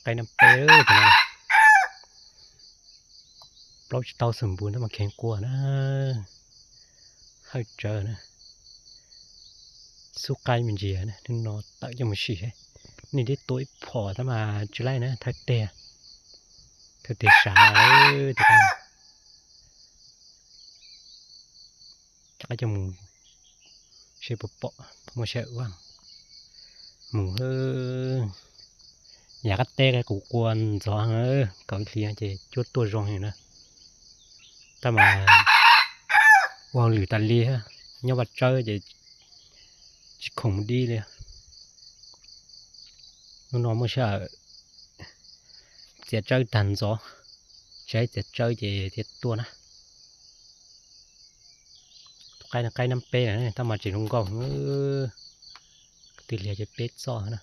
Qaib nab peb, plaub tsis tau xwm npus tab mas kheev quaj na. Hawj tsawv na. Xub qaib me ntsis na, hnub no tawm coj mus sim seb. Nej twb tua ib phom tab mas tsis laij na, thawj teg, thawj teg sav. Rov qab coj mus seb puas pom, muaj sij hawm mus. Yav qab teb kuv qua ntxov heev, kaum ib hlis ces cuab tuaj zoo heev na. Tab mas ua hauj lwm tas li, nyob vaj tsawb ces tsis khoom mus dib li. Hnub no muaj sij hawm txiav tsawb tag ntxov, saib txiav tsawb ces thiaj tuaj na. Tus qaib no qaib nab peb na, tab mas tseem zoo nkauj, kwv tij liag ces peb txoj na.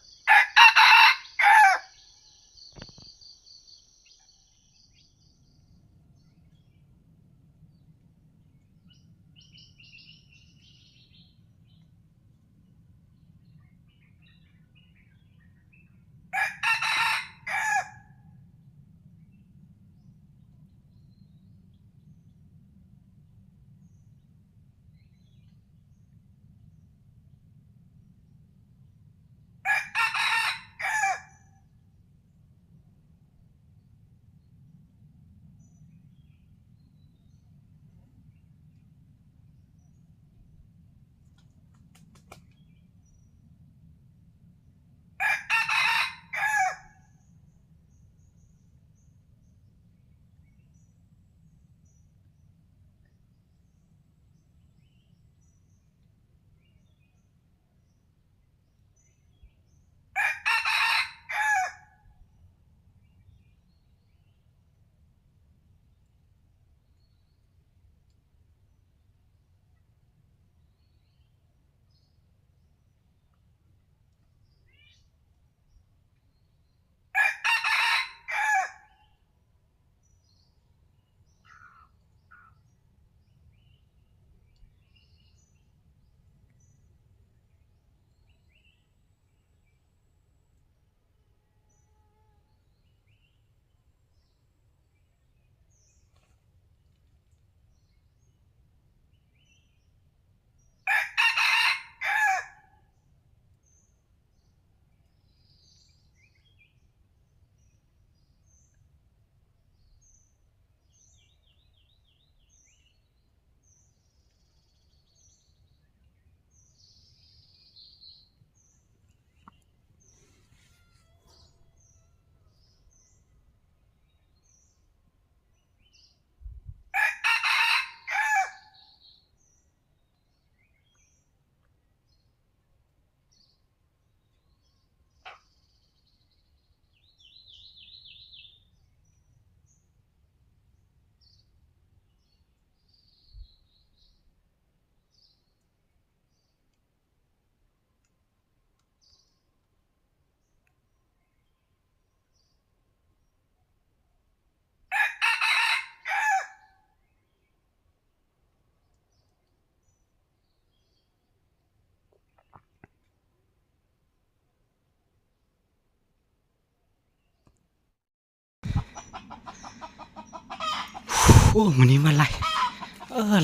Mus ni mas laij,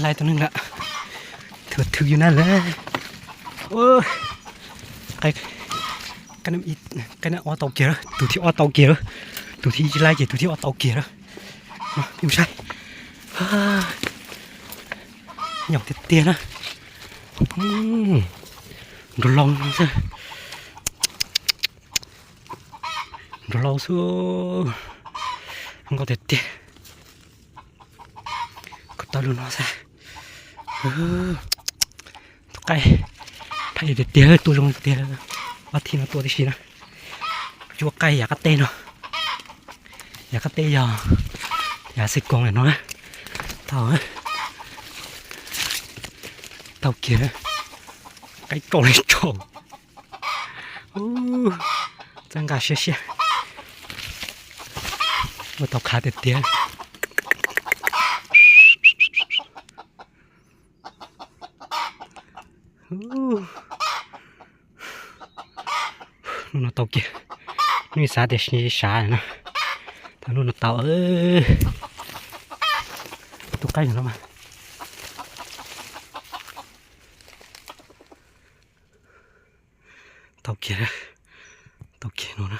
laij tau neeg lawm, thwm thwm yus na lawm. Qaib ob tau kiag lawm, tus thib ob tau kiag lawm, tus thib ib laij ces tus thib ob tau kiag lawm. Mus saib, nyaum tiag tiag na. Nrog laus xwb, nrog laus xwb, nkauj tiag tiag. Koj tawm lug no xwb. Tus qaib phaj tiag tiag, tuaj zoo tiag. Ob thib no tuaj tib si na. Cuab qaib yav qab teb no. Yav qab teb yog yav xej koos no. Tau, tau kiag. Qaib rau li rau. Txawj nqa siab siab. Ua tau qhav tiag tiag. Hnub no tau kiag. Nej xav tias tsis sav na, thaum no tau, tus qaib no mas tau kiag, tau kiag no na.